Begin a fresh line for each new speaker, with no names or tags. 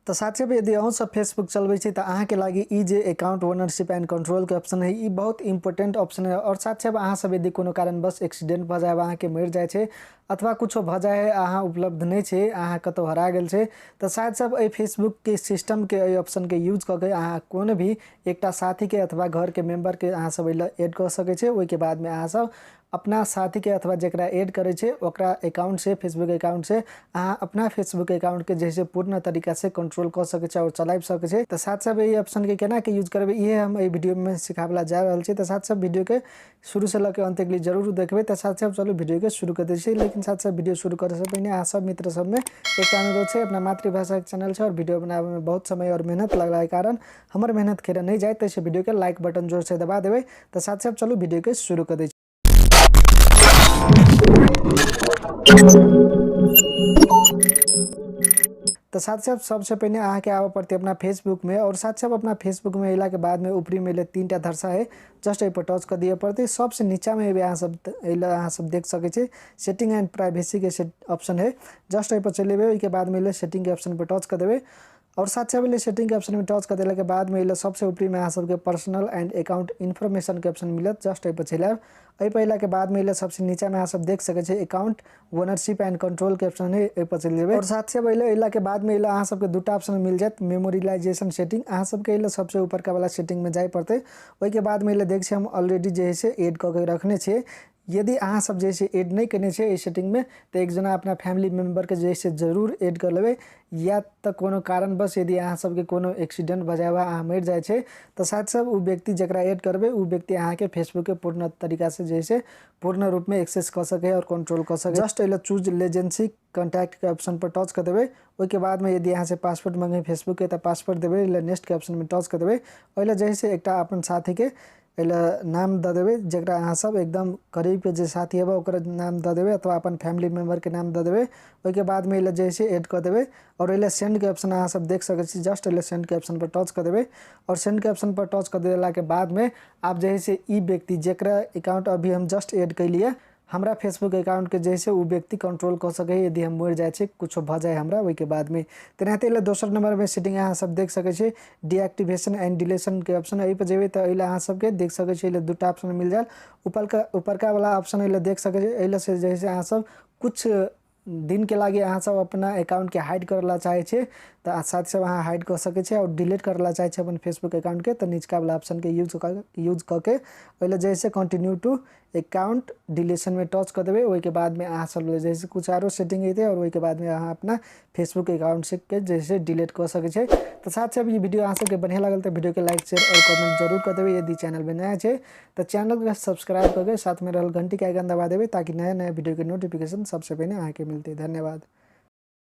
तो साथी यदि अहूँ सब फेसबुक चलबै छी तो अहाँ के लागी ई जे अकाउंट ओनरशिप एंड कंट्रोल के ऑप्शन है ई बहुत इंपॉर्टेंट ऑप्शन है। और साथ अहाँ सब यदि कोनो कारणवश एक्सीडेंट भ जाए, अहाँ के मरि जाए छै अथवा कुछो भ जाए, अहाँ उपलब्ध नहीं छै, अहाँ कतौ हरा गेल छै, तो शायद सब एहि फेसबुक के सिस्टम के एहि ऑप्शन के यूज कऽ के अहाँ कोनो भी एकटा साथी के अथवा घर के मेंबर के अहाँ सब एहि एड कऽ सकै छै। ओहिके बाद में अहाँ सब अपना साथी के अथवा जकरा एड करै छै ओकरा अकाउंट से, फेसबुक अकाउंट से अहाँ अपना फेसबुक अकाउंट के जैसे पूर्ण तरीका से कंट्रोल कऽ सकै छै और चलाबि सकै छै। तो साथ साथ एहि ऑप्शन के केना के यूज करबै इहे हम एहि वीडियो में सिखाबला जा रहल छी। तो साथ साथ वीडियो के शुरू से लऽ के अंत तक जरूर देखबै। तो साथ साथ चलू वीडियो के शुरू कर दै छी। लेकिन साथ साथ वीडियो शुरू करे से पहिने अहाँ सब मित्र सब में एकटा अनुरोध छै, अपना मातृभाषा के चैनल छै और वीडियो बनाबे में बहुत समय और मेहनत लगला के कारण हमर मेहनत खेरा नहीं जाए, तैसे वीडियो के लाइक बटन जोर से दबा देबै। तो साथ साथ चलू वीडियो के शुरू कर दै छी। तो साथ साथ सबसे पहले अहाँ के आबऽ पड़तै अपना फेसबुक में। और साथ साथ अपना फेसबुक में अयला के बाद में ऊपरी में एलै तीन टा धरसा है, जस्ट एहि पर टच कऽ दिअ पड़तै। सबसे नीचा में एबै अहाँ सब, एहि अहाँ सब देख सकै छी सेटिंग एंड प्राइवेसी के सेट ऑप्शन है, जस्ट एहि पर चलि एबै। ओहिके बाद में एलै सेटिंग के ऑप्शन पर टच कऽ देबै। और साथ साथ एलै सेटिंग के ऑप्शन में टच कऽ देला के बाद में एलै सबसे ऊपरी में अहाँ सबके पर्सनल एंड अकाउंट इन्फॉर्मेशन के ऑप्शन मिलत, जस्ट एहि पर चलि आयब। एहि पर अयला के बाद में एलै सबसे नीचा में अहाँ सब देख सकै छी अकाउंट ओनरशिप एंड कंट्रोल के ऑप्शन है, एहि पर चलि जेबै। और साथ साथ एलै अयला के बाद में एलै अहाँ सबके दूटा ऑप्शन मिल जायत, मेमोरियलाइजेशन सेटिंग। अहाँ सबके एलै सबसे ऊपरका वाला सेटिंग में जाय पड़तै। ओहिके बाद में एलै देख छी हम ऑलरेडी जे है से एड कऽ के रखने छियै। यदि अहाँ सब जे है एड नहीं केने छियै एहि सेटिंग में तो एक जना अपना फैमिली मेम्बर के जे है से जरूर एड कर लेबै। या तो कोनो कारणवश यदि अहाँ सबके कोनो एक्सीडेंट भऽ जाय वा अहाँ मरि जाइ छै तो साथ साथ ओ व्यक्ति जकरा एड करबै ओ व्यक्ति अहाँके फेसबुक के पूर्ण तरीका से जे है से पूर्ण रूप में एक्सेस कऽ सकै और कंट्रोल कऽ सकै। जस्ट एहि चूज लेजेंसी कॉन्टैक्ट के ऑप्शन पर टच कऽ देबै। ओहिके बाद में यदि अहाँ से पासवर्ड मंगे फेसबुक के तो पासवर्ड देबै, एहि नेक्स्ट के ऑप्शन में टच कऽ देबै। ओहि लए जे है से एकटा अपन साथी के एहि लए नाम दऽ देबै, जकरा अहाँ सब एकदम करीब के जे साथी हेबै ओकर नाम दऽ देबै अथवा अपन फैमिली मेम्बर के नाम दऽ देबै। ओहिके बाद में एहि लए जे है से एड कऽ देबै। और एहि लए सेंड के ऑप्शन अहाँ सब देख सकै छी, जस्ट एहि लए सेंड के ऑप्शन पर टच कऽ देबै। और सेंड के ऑप्शन पर टच कऽ देला के बाद में आब जे है से ई व्यक्ति जकरा अकाउंट अभी हम जस्ट एड केलियै हमरा फेसबुक अकाउंट के जे है से ओ व्यक्ति कंट्रोल कऽ सकै यदि हम मरि जाइ छी कुछो भऽ जाए हमरा ओहिके बाद में। तेनाहिते एहि लए दोसर नंबर में सेटिंग अहाँ सब देख सकै छी डीएक्टिवेशन एंड डिलीशन के ऑप्शन, एहि पर जेबै तऽ एहि लए अहाँ सबके देख सकै छी एहि लए दूटा ऑप्शन मिल जायत। ऊपरका वाला ऑप्शन एहि लए देख सकै छी, एहि लए से जे है से अहाँ सब कुछ दिन के लागी अहाँ सब अपना अकाउंट के हाइड करऽ ला चाहै छी तऽ साथ सब अहाँ हाइड कऽ सकै छी। और डिलीट करऽ ला चाहै छी अपन फेसबुक अकाउंट के तऽ निचका वाला ऑप्शन के यूज कऽ के ओहि लए जे है से कंटिन्यू टू अकाउंट डिलीशन में टच कऽ देबै। ओहिके बाद में अहाँ सब जे है से कुछ आरो सेटिंग एतै और ओहिके बाद में अहाँ अपना फेसबुक अकाउंट से के जे है से डिलीट कऽ सकै छी। तऽ साथ साथ ई वीडियो अहाँ सबके बढ़िआँ लागल तऽ वीडियो के लाइक शेयर और कमेंट जरूर कऽ देबै। यदि चैनल में नया छै तऽ चैनल के सब्सक्राइब कऽ के साथ में रहल घंटी के आइकन दबा देबै ताकि नया नया वीडियो के नोटिफिकेशन सबसे पहिने अहाँके मिलतै। धन्यवाद।